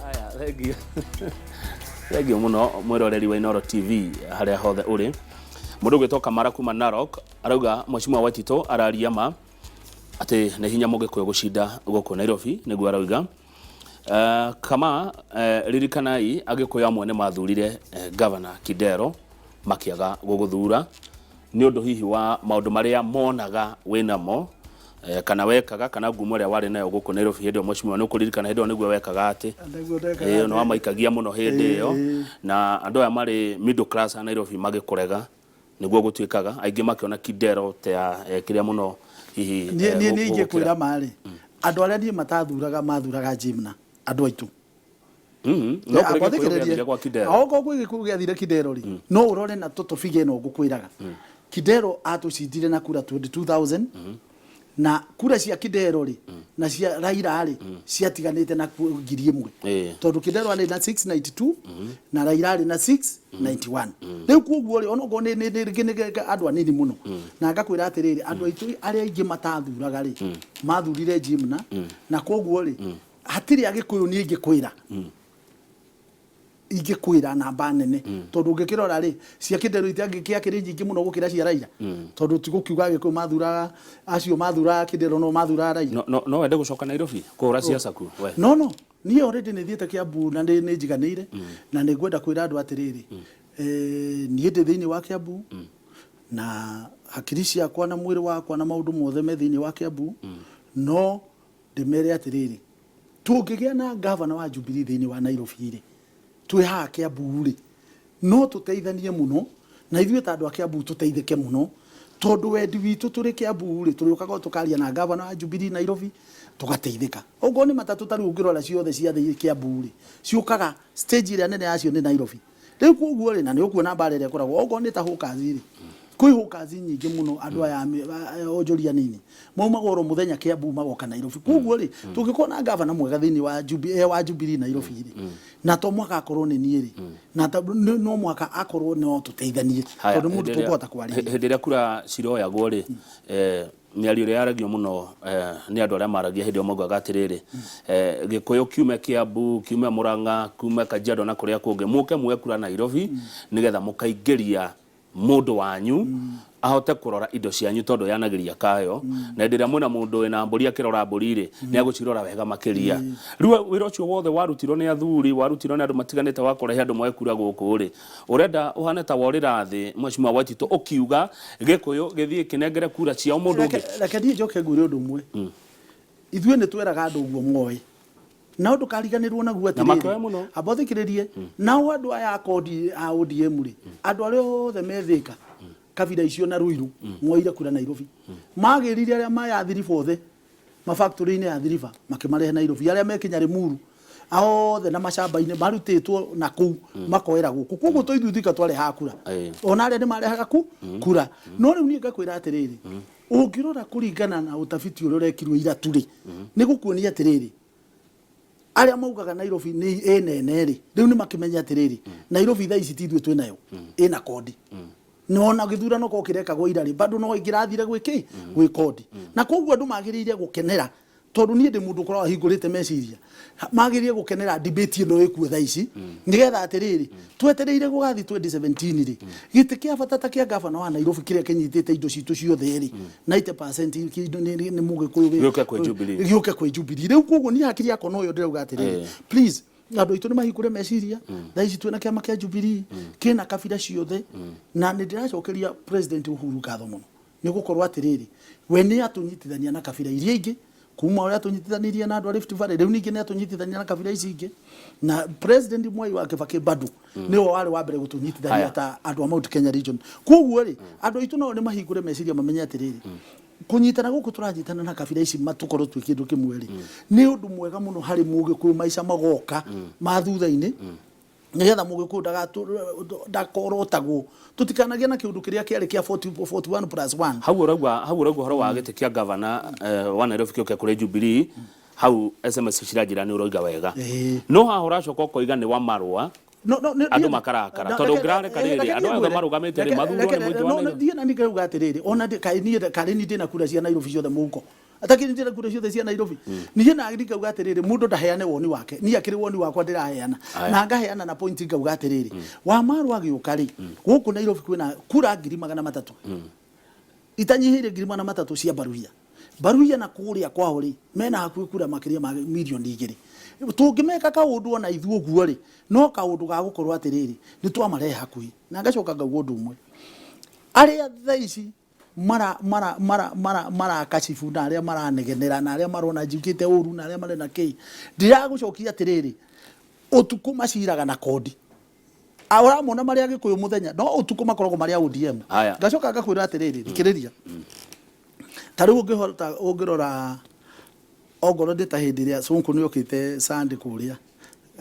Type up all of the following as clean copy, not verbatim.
Aya, thengiũ, thengiũ mũno mwĩroreri wa Inooro TV harĩa hothe ũrĩ. Mũndũ ũgwĩtwo Kamara kuma Narok arauga Mheshimiwa Waititũ araria ma atĩ nĩ hinya Mũgĩkũyũ gũcinda gũkũ Nairobi, nĩguo arauga. Kama ririkanai Agĩkũyũ amwe nĩ mathurire Governor Kidero makĩaga gũgũthura nĩ ũndũ hihi wa maũndũ marĩa monaga wĩnamo, kana wekaga, kana ngumo ĩrĩa warĩ nayo gũkũ Nairobi hĩndĩ ĩyo. Mheshimiwa, nĩ ũkũririkana hĩndĩ ĩyo nĩguo wekaga atĩ Nĩguo ndekaga ĩyo nĩ atĩ. Wamaikagia mũno hĩndĩ ĩyo na andũ aya marĩ middle class a Nairobi magĩkũrega. Nĩguo gũtuĩkaga aingĩ makĩona Kidero ta ya kĩrĩa mũno hihi Niĩ niĩ niĩ ingĩkwĩra marĩ andũ arĩa niĩ matathuraga mathuraga Jimna andũ aitũ. No kũrĩ Gĩkũyũ gĩathire gwa Kidero. Okorwo kwĩ Gĩkũyũ gĩathire Kidero rĩ, no ũrore na tũtũbige ĩno ngũkwĩraga. Kidero atũcindire na kura 22,000 na kura cia Kidero rĩ na cia Raila rĩ ciatiganĩte na 1,000. Tondũ Kidero arĩ na 692 na Raila arĩ na 691. Rĩu koguo rĩ, onokorwo nĩ nĩ nĩ rĩngĩ nĩ andũ anini mũno, na ngakwĩra atĩrĩrĩ, andũ aitũ arĩa aingĩ matathuraga rĩ mathurire Jimna, na koguo rĩ hatirĩ Agĩkũyũ niĩ ingĩkwĩra ingĩkwĩra namba nene, tondũ ũngĩkĩrora rĩ, cia Kĩndero itiangĩkĩakĩrĩ nyingĩ mũno gũkĩra cia Raila, tondũ ti gũkiuga Agĩkũyũ mathuraga acio mathuraga Kĩndero no mathuraga Raila. No wende gũcoka Nairobi kũhũra ciaca kuo we? No, niĩ already nĩ thiĩte Kiambu na nĩ njiganĩire, na nĩ ngwenda kwĩra andũ atĩrĩrĩ, niĩ ndĩ thĩinĩ wa Kiambu na hakiri ciakwa na mwĩrĩ wakwa na maũndũ mothe me thĩinĩ wa Kiambu, no ndĩmere atĩrĩrĩ, tũngĩgĩa na ngavana wa Jubilee thĩinĩ wa Nairobi rĩ, twĩ haha Kiambu rĩ, no tũteithanie mũno na ithuĩ ta andũ a Kiambu tũteithĩke mũno, tondũ wendi witũ tũrĩ Kiambu rĩ, tũrĩũkaga o tũkaria na ngavana wa Jubilee Nairobi tũgateithĩka. Okorwo nĩ matatũ ta rĩu ũngĩrora ciothe cia thĩ Kiambu rĩ, ciũkaga stage ĩrĩa nene yacio nĩ Nairobi. Rĩu koguo rĩ, na nĩ ũkuona mbara ĩrĩa ĩkoragwo, okorwo nĩ ta hawkers rĩ, kwĩ hawkers nyingĩ mũno, andũ aya onjoria anini maumaga oro mũthenya Kiambu magoka Nairobi. Koguo rĩ, tũngĩkorwo na ngavana mwega thĩinĩ wa Jubi, wa Jubilee Nairobi rĩ, na to mũhaka akorwo nĩ niĩ rĩ, na no mũhaka akorwo no tũteithanie, Haya, tondũ mũndũ hĩndĩ ĩrĩa- tũkũhota kwarĩria. Hĩndĩ ĩrĩa kura ciroyagwo rĩ, mĩario ĩrĩa yaragio mũno nĩ andũ arĩa maragia hĩndĩ ĩyo maugaga atĩrĩrĩ, Gĩkũyũ kiume Kiambu, kiume Murang'a, kiume Kajiado na kũrĩa kũngĩ, mũke muoe kura Nairobi nĩgetha mũkaingĩria mũndũ wanyu ahote kũrora indo cianyu, tondũ yanagĩria kayo na hĩndĩ ĩrĩa mwĩna mũndũ wĩna mbũri akĩrora mbũri rĩ, nĩ agũcirora wega makĩria. Rĩu wĩra ũcio wothe warutirwo nĩ athuri, warutirwo nĩ andũ matiganĩte wa kũrehe andũ moe kura gũkũ rĩ, ũrenda ũhane ta worĩra thĩ, Mheshimiwa Waititũ, ũkiuga Gĩkũyũ gĩthiĩ kĩnengere kura ciao mũndũ ũngĩ? Reke niĩ njoke ngwĩre ũndũ ũmwe. Ithuĩ nĩ tweraga andũ ũguo moĩ, nao ndũkariganĩrwo naguo Na makĩoya atĩrĩrĩ, mũno. Amba ũthikĩrĩrie, nao andũ aya a kodi a ODM rĩ, andũ arĩa othe me Thĩka, kabira icio na Ruiru, moire kura Nairobi, magĩrire arĩa maya thiriba othe mafactory-inĩ ya thiriba makĩmarehe Nairobi, arĩa me kinya Limuru othe na macamba-inĩ marutĩtwo na kũu makoera gũkũ. Koguo to ithuĩ twika twarehaga kura, ona arĩa nĩ marehaga ku kura. No rĩu niĩ ngakwĩra atĩrĩrĩ, ũngĩrora kũringana na ũtabiti ũrĩa ũrekirwo ira tu rĩ, nĩ gũkuonia atĩrĩrĩ, arĩa maugaga Nairobi nĩ ĩ nene rĩ, rĩu nĩ makĩmenya atĩrĩrĩ, Nairobi thaa ici ti ithuĩ twĩ nayo, ĩna kodi. Nona gĩthurano korwo kĩrekagwo ira rĩ, bado no ingĩrathire gwĩ kĩ gwĩ kodi. Na koguo andũ magĩrĩire gũkenera, tondũ niĩ ndĩ mũndũ ũkoragwo ahingũrĩte meciria, magĩrĩire gũkenera debate ĩno ĩkuo thaa ici, nĩgetha atĩrĩrĩ, twetereire gũgathiĩ 2017 rĩ, gĩtĩ kĩa bata ta kĩa gavana wa Nairobi kĩrĩa kĩnyitĩte indo citũ ciothe rĩ, 90% nĩ mũgĩkũyũ Gĩũke kwĩ Jubilee. Gĩũke kwĩ Jubilee. Rĩu koguo niĩ hakiri yakwa noyo ndĩrauga atĩrĩrĩ, please, andũ aitũ nĩ mahingũre meciria. Thaa ici twĩna kĩama kĩa Jubilee kĩna kabira ciothe, na nĩ ndĩracokeria President Uhuru ngatho mũno, nĩ gũkorwo atĩrĩrĩ, we nĩ atũnyitithania na kabira iria ingĩ, kuma ũrĩa atũnyitithanirie na andũ a Rift Valley, rĩu ningĩ nĩ atũnyitithania na kabira ici ingĩ. Na President Mwai wa Kibaki bado nĩwe warĩ wa mbere gũtũnyitithania ta andũ a Mount Kenya region. Koguo rĩ, andũ aitũ nao nĩ mahingũre meciria, mamenye atĩrĩrĩ, kũnyitana gũkũ tũranyitana na kabira ici tũkorwo twĩ kĩndũ kĩmwe rĩ, nĩ ũndũ mwega mũno harĩ mũgĩkũyũ maica magoka ma thutha-inĩ, nĩgetha mũgĩkũyũ ndakorotagwo, tũtikanagĩe na kĩũndũ kĩrĩa kĩarĩ kĩa 40 41 plus 1. Hau ũrauga ũhoro wa gĩtĩ kĩa gavana wa Nairobi kĩũke kũrĩ Jubilee, hau SMS ciranjĩra nĩ ũroiga wega. No haha ũracoka ũkoiga nĩ wa marũa, No, andũ makarakara, tondũ ũngĩrareka rĩrĩ, reke andũ niĩ aya othe ngwĩre, marũgamĩte rĩ, mathurwo nĩ mũingĩ wa no, Nairobi. Ndiĩ na ningauga atĩrĩrĩ, ona kaĩ niĩ karĩ niĩ ndĩna kura cia Nairobi ciothe mũhuko. Atakĩnyitĩte kura ciothe cia Nairobi. Niĩ na ngauga atĩrĩrĩ, mũndũ ndaheane woni wake, niĩ akĩrĩ woni wakwa ndĩraheana. Aya. Na ngaheana na point, ngauga atĩrĩrĩ, Wamarwa agĩũka rĩ, gũkũ Nairobi kwĩna kura 300,000, itanyihĩire 300,000 cia Baruhia. Baruhia na kũrĩa kwao rĩ, mena hakuhĩ kura makĩria ma 2 mirioni. Tũngĩmeka kaũndũ ona ithuĩ ũguo rĩ, no kaũndũ ga gũkorwo atĩrĩrĩ, nĩ twamarehe hakuhĩ. Na ngacoka ngauga ũndũ ũmwe, arĩa thaa ici mara mara mara mara marakacibu na arĩa maranegenera na arĩa marona njukĩte ũru na arĩa marena kĩ, ndiragũcokia atĩrĩrĩ, ũtukũ maciraga na kondi. Ũramona marĩa Gĩkũyũ mũthenya, no ũtukũ makoragwo marĩ a ODM. Haya. Ngacoka ngakwĩra atĩrĩrĩ, thikĩrĩria, ta rĩu ũngĩhota ũngĩrora ongorwo ndĩ ta hĩndĩ ĩrĩa Sonko nĩ okĩte Sunday kũrĩa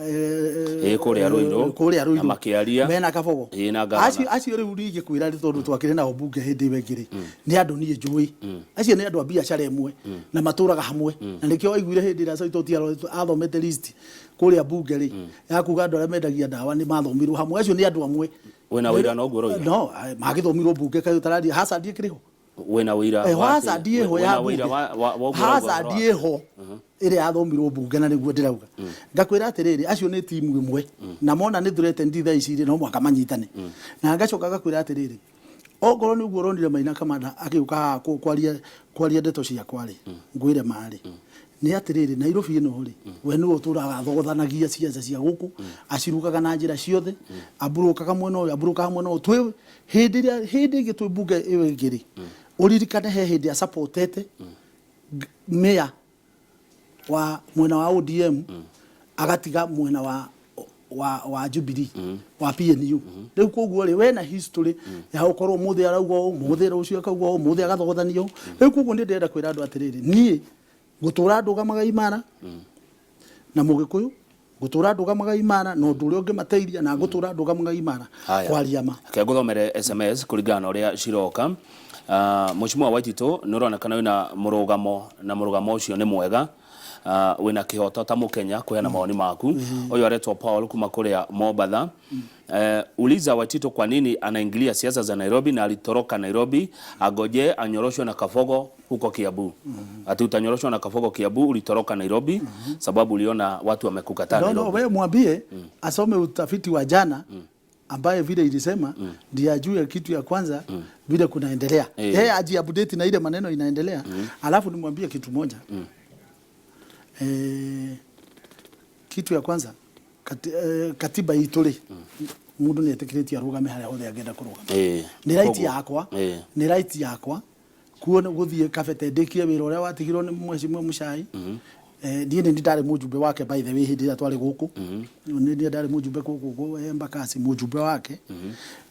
Ĩ, kũrĩa Ruiru. Kũrĩa Ruiru. Na makĩaria. Mena Kabogo. Ĩ, na gavana. Acio rĩu ingĩkwĩra nĩ tondũ twakĩrĩ nao mbunge hĩndĩ ĩyo ĩngĩ rĩ, nĩ andũ niĩ njũĩ. Acio nĩ andũ a biacara ĩmwe na matũraga hamwe, na nĩkĩo waiguire hĩndĩ ĩrĩa Saitoti athomete list kũrĩa mbunge rĩ, ya kuga andũ arĩa mendagia ndawa nĩ mathomirwo hamwe. Acio nĩ andũ amwe. Wĩna ũira na ũguo ũroiga? No magĩthomirwo mbunge, kaĩ ũtararia Hazard ĩkĩrĩ ho? Wĩna ũira Eh, wa atĩ- Hazard ĩho wĩna ya ũira mbunge. wa ũguo ũrauga Hazard ũhoro wa- ĩho ĩrĩa yathomirwo mbunge, na nĩguo ndĩrauga. Ngakwĩra atĩrĩrĩ, acio nĩ timu ĩmwe, na mona nĩ threatened thaa ici rĩ, no mũhaka manyitane. Na ngacoka ngakwĩra atĩrĩrĩ, ongorwo nĩ ũguo ũronire Maina Kamanda agĩũka haha kwaria ndeto ciakwa rĩ, ngwĩre marĩ nĩ atĩrĩrĩ, Nairobi ĩno rĩ, we nĩwe ũtũraga athogothanagia ciaca cia gũkũ, acirugaga na njĩra ciothe, amburũkaga mwena ũyũ, amburũkaga mwena ũyũ. Twĩ hĩndĩ ĩrĩa hĩndĩ ĩngĩ twĩ mbunge ĩyo ĩngĩ rĩ, ũririkane he hĩndĩ acapotete mayor wa mwena wa ODM, agatiga mwena wa Jubilee, wa PNU. Rĩu koguo rĩ, we na history ya gũkorwo mũthĩ arauga ũũ, mũthĩ rũciũ akauga ũũ, mũthĩ agathogothania ũũ. Rĩu koguo nĩ ndĩrenda kwĩra andũ atĩrĩrĩ, niĩ ngũtũra ndũgamaga imara na Mũgĩkũyũ, ngũtũra ndũgamaga imara na ũndũ ũrĩa ũngĩmateithia, na ngũtũra ndũgamaga imara Haya. kwaria ma. Reke ngũthomere SMS kũringana na ũrĩa ciroka. Mheshimiwa Waititũ, nĩ ũronekana wĩna mũrũgamo, na mũrũgamo ũcio nĩ mwega. Wĩna kĩhoto ta Mũkenya kũheana mawoni maku. Ũyũ aretwo Paul kuma kũrĩa Mombatha. Uliza Waititũ kwa nini anaingilia siasa za Nairobi na alitoroka Nairobi, angoje anyoroshwe na Kabogo huko Kiambu. Ati utanyoroshwa na Kabogo Kiambu, ulitoroka Nairobi sababu uliona watu wamekukataa No, no, Nairobi. wewe mwambie asome utafiti wa jana ambaye vile ilisema, ndiye ajue kitu ya kwanza vile kunaendelea. Yeye aji update na ile maneno inaendelea. Alafu nimwambie kitu moja. Kitu ya kwanza katiba itũ rĩ, mũndũ nĩ etĩkĩrĩtio arũgame harĩa hothe angĩenda kũrũgama. Nĩ right yakwa, nĩ right yakwa kuo gũthiĩ Kabete ndĩkie wĩra ũrĩa watigirwo nĩ Mheshimiwa Muchai. Niĩ nĩ ndarĩ mũjumbe wake, by the way, hĩndĩ ĩrĩa twarĩ gũkũ. Nĩ niĩ ndarĩ mũjumbe gũkũ Embakasi, mũjumbe wake.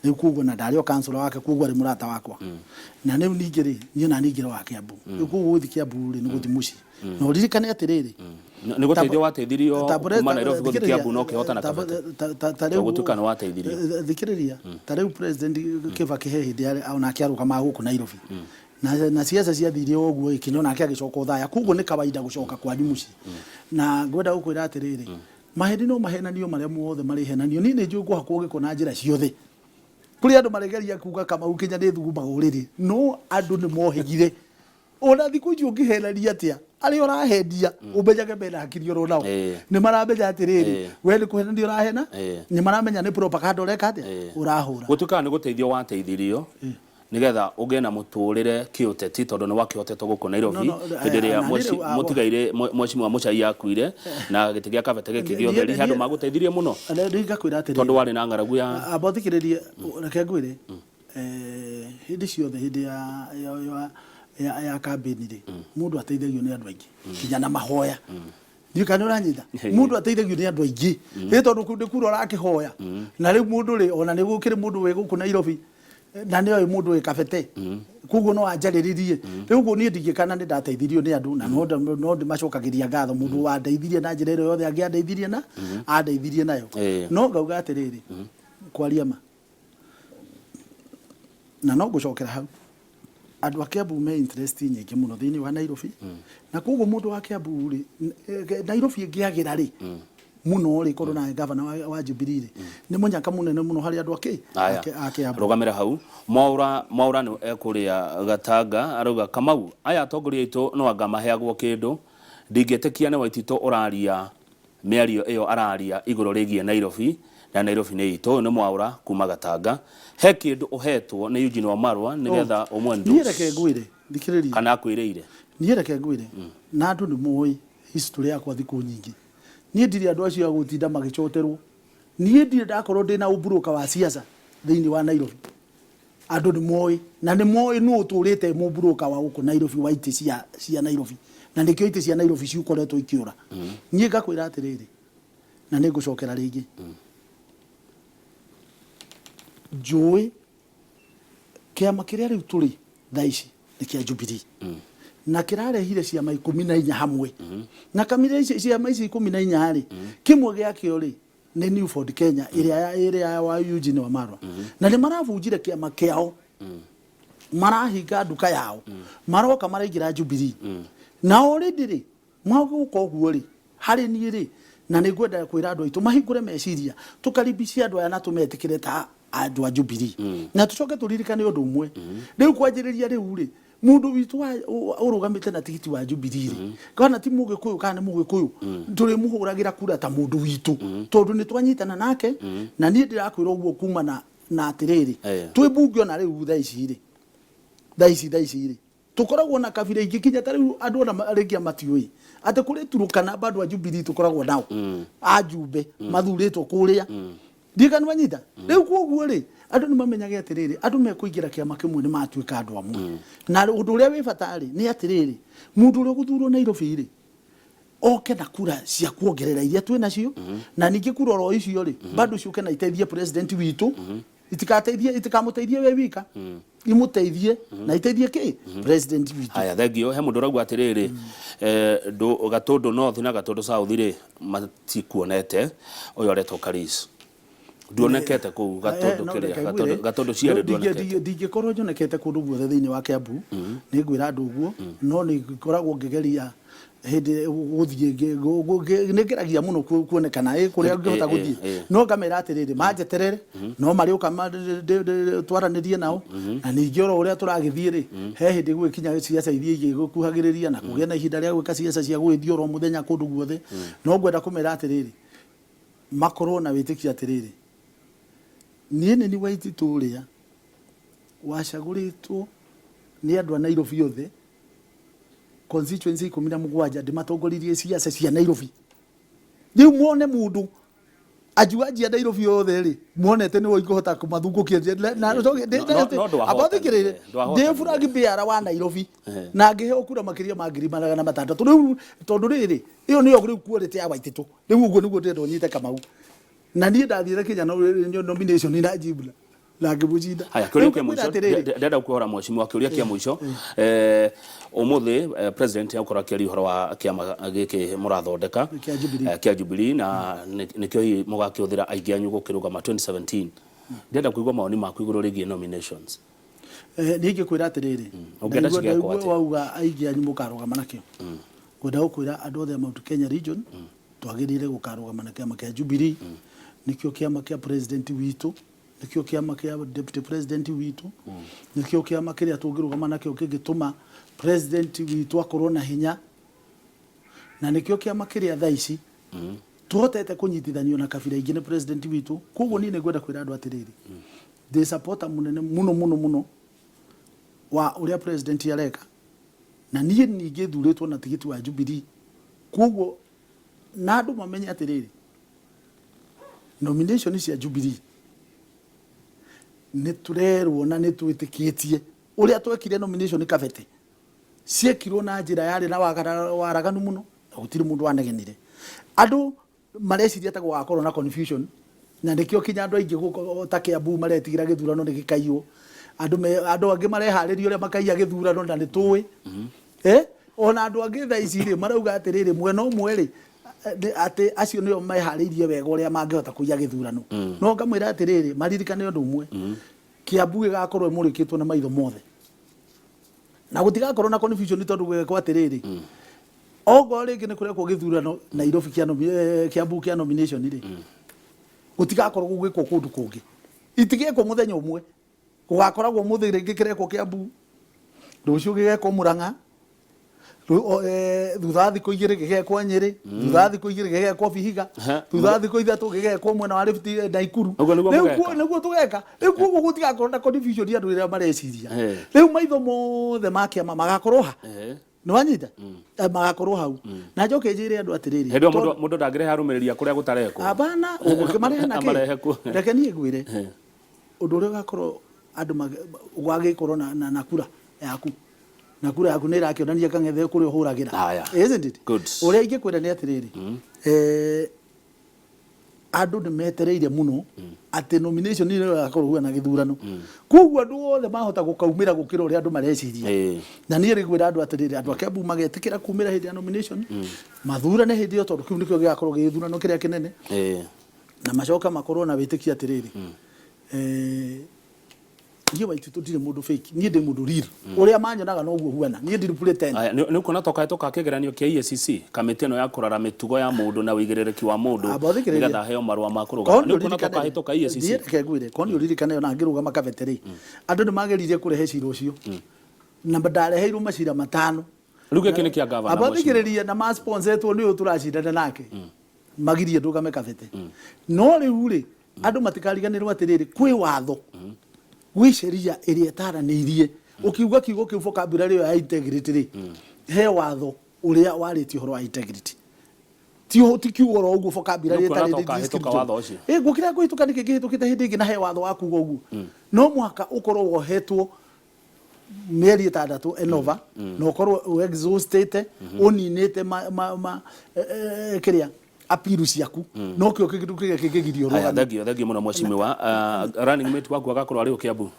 Rĩu koguo na ndarĩ o kansũra wake, koguo arĩ mũrata wakwa. Na rĩu ningĩ rĩ, niĩ na ningĩ wa Kiambu. Rĩu koguo gũthiĩ Kiambu rĩ, nĩ gũthiĩ mũciĩ. Na ũririkane atĩrĩrĩ, Nĩ gũteithio wateithirio kuma Nairobi gũthiĩ Kiambu na ũkĩhotana Kabete. Ta rĩu Gũtuĩka nĩ wateithirio. Thikĩrĩria, ta rĩu President Kibaki he hĩndĩ arĩ onake arũgamaga gũkũ Nairobi, na ciaca ciathire o ũguo ĩkinya, onake agĩcoka Othaya. Koguo nĩ kawaida gũcoka kwanyu mũciĩ. Na ngwenda gũkwĩra atĩrĩrĩ, maheni no mahenanio marĩa mothe marĩhenanio, niĩ nĩ njũĩ ngũhakwo gĩko na njĩra ciothe. Kũrĩ andũ maregeria kuga Kamau kinya nĩ thugumaga ũrĩrĩ, no andũ nĩ mohĩgire. Ona thikũ ici ũngĩhenania atĩa, arĩa ũrahendia ũmenyage mena hakiri oro nao. Nĩ maramenya atĩrĩrĩ, we nĩ kũhenania ũrahena. Nĩ maramenya nĩ propaganda ũreka atĩa, ũrahũra. Gũtuĩkaga nĩ gũteithio wateithirio nigetha ũgĩe na mũtũrĩre kĩũteti, tondũ nĩ wakĩhotetwo gũkũ Nairobi No, no, hĩndĩ ĩrĩa na nĩ rĩu, mũtigaire Mheshimiwa Muchai akuire na gĩtĩ gĩa Kabete gĩkĩgĩa ũtheri. He andũ magũteithirie mũno Rĩu ngakwĩra atĩrĩrĩ, tondũ warĩ na ng'aragu ya amba ũthikĩrĩrie, reke ngwĩre, hĩndĩ ciothe hĩndĩ ya campaign rĩ, mũndũ ateithagio nĩ andũ aingĩ, nginya na mahoya. Ndiũ kana ũranyita. Mũndũ ateithagio nĩ andũ aingĩ ĩ, tondũ nĩ kura ũrakĩhoya. Na rĩu mũndũ rĩ, ona nĩ gũkĩrĩ mũndũ wĩ gũkũ Nairobi na nĩ oĩ mũndũ wĩ Kabete, koguo no anjarĩrĩrie. Rĩu ũguo niĩ ndingĩkana nĩ ndateithirio nĩ andũ, na no ndĩmacokagĩria ngatho. Mũndũ wandeithirie na njĩra ĩrĩa yothe angĩandeithirie na andeithirie nayo. No ngauga atĩrĩrĩ, kwaria ma, na no ngũcokera hau, andũ a Kiambu me interest nyingĩ mũno thĩinĩ wa Nairobi, na koguo mũndũ wa Kiambu rĩ, Nairobi ĩngĩagĩra rĩ, Mũno rĩ, korwo na gavana wa Jubilee rĩ, nĩ mũnyaka mũnene mũno harĩ andũ akĩ Aya, a Kiambu. Rũgamĩra hau. Mwaũra Mwaũra nĩ ekũrĩa Gatanga arauga, Kamau, aya atongoria aitũ no anga maheagwo kĩndũ. Ndingĩtĩkia nĩ Waititũ ũraria mĩario ĩyo araria igũrũ rĩgiĩ Nairobi na Nairobi nĩ itũ. Ũyũ nĩ Mwaũra kuma Gatanga. He kĩndũ ũhetwo nĩ Eugene Wamalwa nĩgetha ũmũ Niĩ reke endorse ngwĩre, thikĩrĩria. Kana akwĩrĩire? Niĩ reke ngwĩre, na andũ nĩ moĩ history yakwa thikũ nyingĩ. Niĩ ndirĩ andũ acio a gũtinda magĩcoterwo. Niĩ ndirĩ ndakorwo ndĩna ũmburũka wa siasa thĩinĩ wa Nairobi. Andũ nĩ moĩ, na nĩ moĩ nũ ũtũrĩte mũmburũka wa gũkũ Nairobi wa itĩ cia Nairobi. Na nĩkĩo itĩ cia Nairobi cikoretwo ikĩũra. Niĩ ngakwĩra atĩrĩrĩ, na nĩ ngũcokera rĩngĩ. Njũĩ kĩama kĩrĩa rĩu tũrĩ thaa ici nĩ kĩa Jubilee. Na kĩrarehire ciama 14 hamwe. Na kamira ici ciama ici 14 rĩ, kĩmwe gĩakĩo rĩ, nĩ New Ford Kenya ĩrĩa wa Eugene Wamalwa. Na nĩ marabunjire kĩama kĩao. Marahinga nduka yao. Maroka maraingĩra Jubilee. Na already rĩ, magũka ũguo rĩ, harĩ niĩ rĩ, na nĩ ngwenda kwĩra andũ aitũ mahingũre meciria, tũkaribicie andũ aya na tũmetĩkĩre ta andũ a Jubilee. Na tũcoke tũririkane ũndũ ũmwe. Rĩu kwanjĩrĩria rĩu rĩ, mũndũ witũ ũrũgamĩte na tigiti wa Jubilee rĩ, kana ti mũgĩkũyũ kana nĩ mũgĩkũyũ, tũrĩmũhũragĩra kura ta mũndũ witũ, tondũ nĩ twanyitana nake, na niĩ ndĩrakwĩra ũguo kuma na atĩrĩrĩ, twĩ mbunge ona rĩu thaa ici rĩ, thaa ici rĩ, tũkoragwo na kabira ingĩ kinya ta rĩu andũ ona rĩngĩ matiũĩ atĩ kũrĩ Turukana bado a Jubilee tũkoragwo nao ajumbe mathurĩtwo kũrĩa. Ndiũĩ kana nĩwanyita. Rĩu koguo rĩ, andũ nĩ mamenyage atĩrĩrĩ, andũ mekũingĩra kĩama kĩmwe nĩ matuĩka andũ amwe. Na ũndũ ũrĩa wĩ bata rĩ, nĩ atĩrĩrĩ, mũndũ ũrĩa ũgũthurwo Nairobi rĩ, oke na kura cia kuongerera iria twĩ nacio, na ningĩ kura oro icio rĩ, bado ciũke na iteithie president witũ, itikateithie, itikamũteithie we wika, imũteithie na iteithie kĩ president witũ. Haya, thengio. He mũndũ ũrauga atĩrĩrĩ, Gatũndũ North na Gatũndũ South rĩ, matikuonete. Ũyũ aretwo Karis, nduonekete kũu Gatũndũ kĩrĩa Gatũndũ cierĩ nduonekete. Ndingĩkorwo nyonekete kũndũ guothe thĩinĩ wa Kiambu, nĩ ngwĩra andũ ũguo, no nĩ ngoragwo ngĩgeria hĩndĩ gũthiĩ, nĩ ngeragia mũno kuonekana kũrĩa ngĩhota gũthiĩ, no ngamera atĩrĩrĩ, manjeterere no marĩũka twaranĩrie nao. Na ningĩ oro ũrĩa tũragĩthiĩ rĩ, he hĩndĩ gũgĩkinya ciaca ithiĩ igĩgũkuhagĩrĩria na kũgĩa na ihinda rĩa gwĩka ciaca cia gũgĩthiĩ oro mũthenya kũndũ guothe. No ngwenda kũmera atĩrĩrĩ, makorwo na wĩtĩkio atĩrĩrĩ, niĩ nĩ niĩ Waititũ ũrĩa wacagũrĩtwo nĩ andũ a Nairobi othe, constituency 17 ndĩmatongoririe ciaca cia Nairobi. Rĩu muone mũndũ ajuanji a Nairobi othe rĩ, muonete nĩwe ingĩhota kũmathungũkia na No ndwahotanire, amba thikĩrĩrie, ndwahotanire. Ndĩ flag bearer wa Nairobi na ngĩheo kura makĩria ma 600,000. Rĩu tondũ rĩrĩ, ĩyo nĩyo rĩu quality ya Waititũ. Rĩu ũguo nĩguo ndĩrenda ũnyite Kamau. Na niĩ ndathiĩte Kenya nomination na Jibla na ngĩmũcinda. Haya, kĩũria Rĩu kĩa ngũkwĩra mũico, atĩrĩrĩ, ndĩrenda gũkũhora mheshimiwa, kĩũria kĩa mũico, ũmũthĩ president agũkorwo akĩaria ũhoro wa kĩama gĩkĩ mũrathondeka Kĩa Jubilee. Kĩa Jubilee, na nĩkĩo hihi mũgakĩhũthĩra aingĩ anyu gũkĩrũgama 2017. Ndĩrenda kũigua mawoni maku igũrũ rĩgiĩ nominations. Niĩ ingĩkwĩra atĩrĩrĩ, Ũngĩenda cigekwo ndaigua atĩa? wauga aingĩ anyu mũkarũgama nakĩo, ngwenda gũkwĩra andũ othe a Mount Kenya region twagĩrĩire gũkarũgama na kĩama kĩa Jubilee. Nĩkĩo kĩama kĩa president witũ, nĩkĩo kĩama kĩa deputy president witũ, nĩkĩo kĩama kĩrĩa tũngĩrũgama nakĩo kĩngĩtũma president witũ akorwo na hinya, na nĩkĩo kĩama kĩrĩa thaa ici tuhotete kũnyitithanio na kabira ingĩ nĩ president witũ. Koguo niĩ nĩ ngwenda kwĩra andũ atĩrĩrĩ, ndĩ supporter mũnene mũno mũno mũno wa ũrĩa president areka, na niĩ ningĩ thurĩtwo na tigiti wa Jubilee. Koguo na andũ mamenye atĩrĩrĩ, nomination cia Jubilee nĩ tũrerwo na nĩ twĩtĩkĩtie ũrĩa twekire nomination kabete ciekirwo na njĩra yarĩ na waraganu mũno, na gũtirĩ mũndũ wanegenire. Andũ mareciria ta gũgakorwo na confusion, na nĩkĩo kinya andũ aingĩ gũkũ ta Kiambu maretigĩra gĩthurano nĩ gĩkaiywo. Andũ angĩ mareharĩria ũrĩa makaiya gĩthurano, na nĩ tũĩ. Ona andũ angĩ thaa ici rĩ, marauga atĩrĩrĩ, mwena ũmwe rĩ, atĩ acio nĩo meharĩirie wega ũrĩa mangĩhota kũiya gĩthurano. No ngamwĩra atĩrĩrĩ, maririkane ũndũ ũmwe, Kiambu gĩgakorwo ĩmũrĩkĩtwo na maitho mothe, na gũtigakorwo na confusion, tondũ gwekwo atĩrĩrĩ, Ongorwo rĩngĩ nĩ kũrekwo gĩthurano Nairobi kĩa Kiambu kĩa nomination rĩ, gũtigakorwo gũgĩkwo kũndũ kũngĩ, itigekwo mũthenya ũmwe. Gũgakoragwo mũthĩ rĩngĩ kĩrekwo Kiambu, rũciũ gĩgekwo Murang'a, thutha wa thikũ 2 gĩgekwo Nyĩrĩ, thutha wa thikũ 2 gĩgekwo Vihiga, thutha wa thikũ 3 gĩgekwo mwena wa Rift, Naikuru. Ũguo nĩguo Rĩu mũgeka. Nĩguo tũgeka. Rĩu koguo gũtigakorwo na confusion andũ rĩrĩa mareciria. Rĩu maitho mothe ma kĩama magakorwo ha? Nĩ wanyita? Magakorwo hau. Na njoke njĩre andũ atĩrĩrĩ, Hĩndĩ ĩyo mũndũ ndangĩrehe arũmĩrĩri a kũrĩa gũtarekwo. Hapana, ũgũkĩmarehe na kĩ? Amarehe kuo. Reke niĩ ngwĩre. Ũndũ ũrĩa ũgakorwo andũ gwagĩkorwo na kura yaku. Na kura yaku nĩ ĩrakĩonania kang'ethe kũrĩa ũhũragĩra. Haya. Isn't it? Good. Ũrĩa ingĩkwĩra nĩ atĩrĩrĩ, andũ nĩ metereire mũno atĩ nomination ĩyo ĩgakorwo na gĩthurano. Koguo andũ othe mahota gũkaumĩra gũkĩra ũrĩa andũ mareciria. Na niĩ rĩ ngwĩra andũ atĩrĩrĩ, andũ a Kiambu magetĩkĩra kumĩra hĩndĩ ya nomination, mathurane hĩndĩ ĩyo tondũ kĩu nĩkĩo gĩgakorwo gĩ gĩthurano kĩrĩa kĩnene. Na macoka makorwo na wĩtĩkio atĩrĩrĩ, niĩ Waititu ndirĩ mũndũ fake, niĩ ndĩ mũndũ real. Ũrĩa manyonaga noguo huana, niĩ ndirĩ pretend. Aya, nĩ ũkuona ta ũkahĩtũka kĩgeranio kĩa EACC, kamĩtĩ ĩno ya kũrora mĩtugo ya mũndũ na ũigĩrĩrĩki wa mũndũ Amba ũthikĩrĩrie. nĩgetha aheo marũa ma kũrũgama. Korwo Nĩ ũkuona ta nĩũririkane rĩ, ũkahĩtũka EACC? Niĩ reke ngwĩre, korwo nĩũririkane ona ngĩrũgama Kabete rĩ, andũ nĩmageririe kũrehe cira ũcio. Na ndareheirwo macira 5. Rĩu gĩkĩ nĩ kĩa gavana, Amba mheshimiwa. ũthikĩrĩrie, na ma-sponsetwo nĩ ũyũ tũracindana nake. Magirie ndũgame Kabete. No rĩu rĩ, andũ matikariganĩrwo atĩrĩrĩ, kwĩ watho, gwĩ sheria ĩrĩa ĩtaranĩirie. Ũkiuga kiugo kĩu vocabulary ĩyo ya integrity rĩ, he watho ũrĩa warĩtie ũhoro wa integrity. Ti kiugo oro ũguo vocabulary Nĩ ũkuona ĩtarĩ ta ũkahĩtũka description. watho ũcio? Ngũkĩra ngũhĩtũka nĩkĩ ngĩhĩtũkĩte hĩndĩ ĩngĩ na he watho wa kuga ũguo. No mũhaka ũkorwo wohetwo mĩeri 6 enova, na ũkorwo ũ-exhaustĩte, ũninĩte kĩrĩa appeal ciaku. No kĩo kĩndũ kĩrĩa kĩngĩgiria Haya, ũrũgame. Thengio mũno mheshimiwa. Running mate waku agakorwo arĩ Kiambu?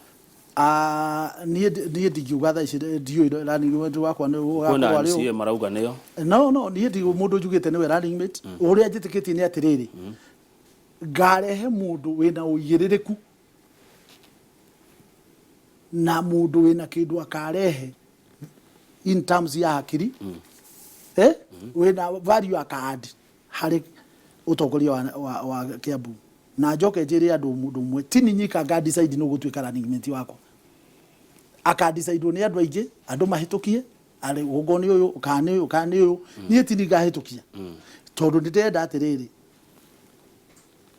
Niĩ ndingiuga thaa ici ndiũĩ running mate wakwa nĩ Kwĩna ũgakorwo arĩ ũ. MCA marauga nĩo. No, no, niĩ ndi mũndũ njugĩte nĩwe running mate. Ũrĩa njĩtĩkĩtie nĩ atĩrĩrĩ, ngarehe mũndũ wĩna ũigĩrĩrĩku na mũndũ wĩna kĩndũ akarehe in terms ya hakiri, wĩna value aka-add harĩ ũtongoria wa Kiambu. Na njoke njĩre andũ mũndũ ũmwe, ti niĩ nyika nga decide nũ ũgũtuĩka running mate wakwa. Aka decide nĩ andũ aingĩ, andũ mahĩtũkie, arĩ ũguo nĩ ũyũ, kana nĩ ũyũ, kana nĩ ũyũ. Niĩ ti niĩ ngahĩtũkia. Tondũ nĩ ndĩrenda atĩrĩrĩ,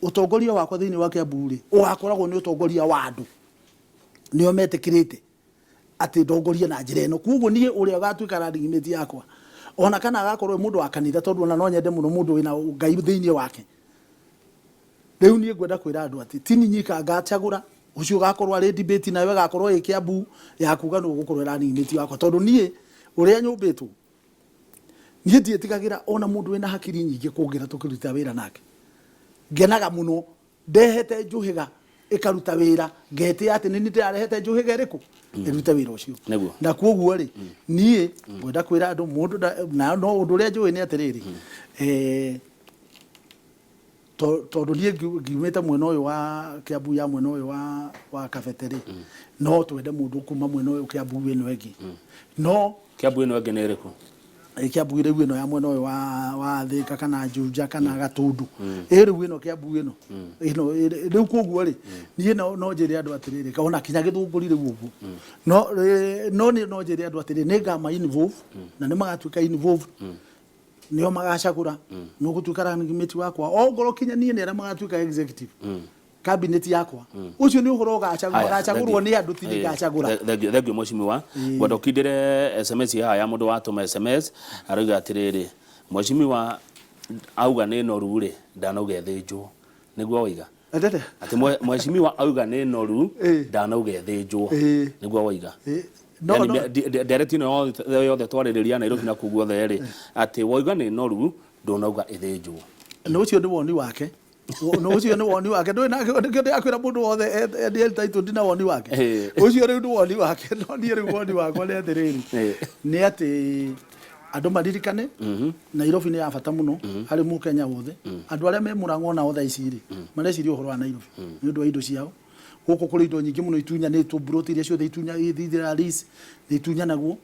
ũtongoria wakwa thĩinĩ wa Kiambu rĩ, ũgakoragwo nĩ ũtongoria wa andũ. Nĩo metĩkĩrĩte atĩ ndongorie na njĩra ĩno. Koguo niĩ ũrĩa ũgatuĩka running mate yakwa, ona kana agakorwo mũndũ wa kanitha, tondũ ona no nyende mũno mũndũ wĩna Ngai thĩinĩ wake. Rĩu niĩ ngwenda kwĩra andũ atĩ ti niĩ nyika ngacagũra, ũcio ũgakorwo arĩ debate nayo ĩgakorwo ĩ Kiambu ya kuga nũ ũgũkorwo running mate wakwa. Tondũ niĩ ũrĩa nyũmbĩtwo, niĩ ndiĩtigagĩra ona mũndũ wĩna hakiri nyingĩ kũngĩra tũkĩruta wĩra nake. Ngenaga mũno ndehete njũhĩga ĩkaruta wĩra, ngetĩa atĩ nĩ niĩ ndĩrarehete njũhĩga ĩrĩkũ ĩrute wĩra ũcio. Na koguo rĩ, niĩ ngwenda kwĩra andũ mũndũ na no ũndũ ũrĩa njũĩ nĩ atĩrĩrĩ, tondũ niĩ ngiumĩte mwena ũyũ wa Kiambu ya mwena ũyũ wa Kabete rĩ, no twende mũndũ kuma mwena ũyũ Kiambu ĩno ĩngĩ. No Kiambu ĩno ĩngĩ nĩ ĩrĩkũ? Kiambu rĩu ĩno ya mwena ũyũ wa Thika kana Juja kana Gatundu. Rĩu ĩno Kiambu ĩno. Ĩno, rĩu koguo rĩ, niĩ no njĩre andũ atĩrĩrĩ, ona kinya Gĩthũngũri rĩu ũguo. No, no niĩ no njĩre andũ atĩrĩrĩ, nĩ ngama involve, na nĩ magatuĩka involve. Nĩo magacagũra, nĩ ũgũtuĩka running mate wakwa. Ongorwo kinya niĩ nĩ arĩa magatuĩka executive. Cabinet yakwa. Ũcio nĩ ũhoro Haya, ũgacagũrwo thank nĩ andũ, ti niĩ ngacagũra. Thank you mheshimiwa. Ngwenda ũkindĩre SMS haha ya mũndũ watũma SMS, arauga atĩrĩrĩ, mheshimiwa auga nĩ noru rĩ, ndanauga ĩthĩnjwo. Nĩguo woiga? Atete? Atĩ mheshimiwa auga nĩ noru, ndanauga ĩthĩnjwo. Nĩguo woiga? No, Yaani no. ndereti ĩno yothe twarĩrĩria Nairobi na kũu guothe rĩ, atĩ woiga nĩ noru, ndũnauga ĩthĩnjwo. Na ũcio nĩ woni wake. No ũcio nĩ woni wake. Ndũĩ nake, nĩkĩo ndĩrakwĩra mũndũ wothe e entitled na woni wake. Ũcio rĩu nĩ woni wake, no niĩ rĩu woni wakwa nĩ atĩrĩrĩ. Nĩ atĩ andũ maririkane, Nairobi nĩ ya bata mũno harĩ mũkenya wothe. Andũ arĩa me Mũrang'a onao thaa ici rĩ, mareciria ũhoro wa Nairobi nĩ ũndũ wa indo ciao. Gũkũ kũrĩ indo nyingĩ mũno itunyanĩtwo, mburoti iria ciothe ithiraga lease nĩ itunyanagwo.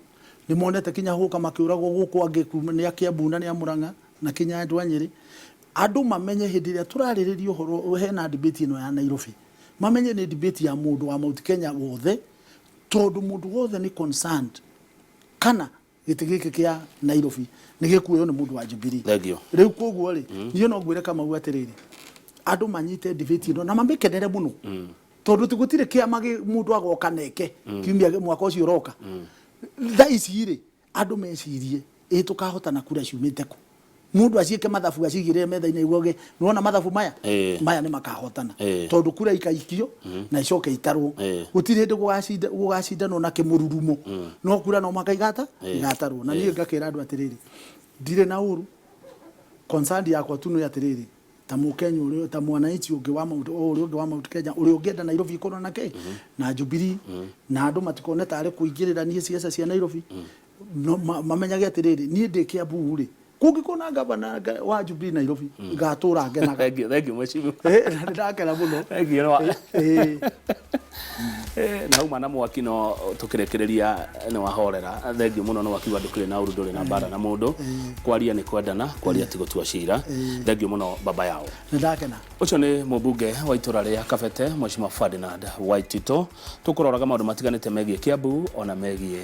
Nĩ monete kinya hũka makĩũragwo gũkũ angĩ kuma nĩ a Kiambu na nĩ a Murang'a na kinya andũ a Nyĩrĩ. Andũ mamenye hĩndĩ ĩrĩa tũrarĩrĩria ũhoro hena debate ĩno ya Nairobi, mamenye nĩ debate ya mũndũ wa Mount Kenya wothe, tondũ mũndũ wothe nĩ concerned kana gĩtĩ gĩkĩ kĩa Nairobi nĩ gĩkuoywo nĩ mũndũ wa Jubilee. Thank you. Rĩu koguo rĩ, niĩ no ngwĩre Kamau atĩrĩrĩ, andũ manyite debate ĩno na mamĩkenere mũno, tondũ ti gũtirĩ kĩama mũndũ agoka neke kiumia mwaka ũcio ũroka. Thaa ici rĩ, andũ mecirie ĩ tũkahotana kura ciumĩte kũ? Mũndũ aciĩke mathabu acigĩrĩre metha-inĩ aiguage nĩwona mathabu maya maya nĩ makahotana, tondũ kura ikaikio na icoke itarwo. Gũtirĩ hĩndĩ gũgacindanwo na kĩmũrurumo, no kura no mũhaka igata igatarwo. Na niĩ ngakĩra andũ atĩrĩrĩ, ndirĩ na ũru, concern yakwa tu nĩ atĩrĩrĩ, ta mũkenya ũrĩa, ta mwananchi ũngĩ wa Mount, o ũrĩa ũngĩ wa Mount Kenya ũrĩa ũngĩenda Nairobi ĩkorwo na kĩ na Jubilee, na andũ matikone tarĩ kũingĩrĩra niĩ ciaca cia Nairobi. No, mamenyage atĩrĩrĩ, niĩ ndĩ Kiambu rĩ, kũngĩkorwo na gavana wa Jubilee Nairobi, ngatũra ngenaga. Thank you, thank you, mheshimiwa. Na nĩndakena mũno. Thank you. Na uma na mwaki no tukirekereria nĩ wahorera. Thank you mũno, nĩ wakiuga ndũkĩrĩ na ũru, ndũrĩ na mbara na mũndũ. Kwaria nĩ kwendana, kwaria ti gũtua cira. Thank you mũno baba yao. Nĩndakena. Ũcio nĩ mũmbunge wa itũra rĩa Kabete, Mheshimiwa Ferdinand Waititũ. Tũkũroraga maũndũ matiganĩte megiĩ Kiambu ona megiĩ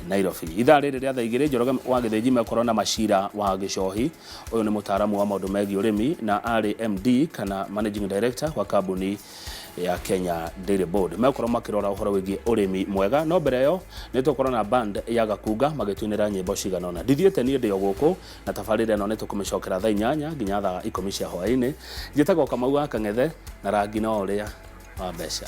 Nairobi. Ithaa rĩrĩ rĩa thaa 2 Njoroge wa Gĩthĩnji mekorwo na Macira wa Gĩcohi. Ũyũ nĩ mũtaaramu wa maũndũ megiĩ ũrĩmi na arĩ MD kana Managing Director wa kambuni ya Kenya Dairy Board. Megũkorwo makĩrora ũhoro wĩgiĩ ũrĩmi mwega, no mbere ĩyo nĩ tũgũkorwo na band ya Gakunga magĩtũinĩra nyĩmbo cigana ũna. Ndithiĩte niĩ ndĩ o gũkũ na tabarĩra ĩno nĩ tũkũmĩcokera thaa 8 nginya thaa 10 cia hwaĩ-inĩ. Njĩtagwo Kamau wa Kang'ethe na rangi no ũrĩa wa mbeca.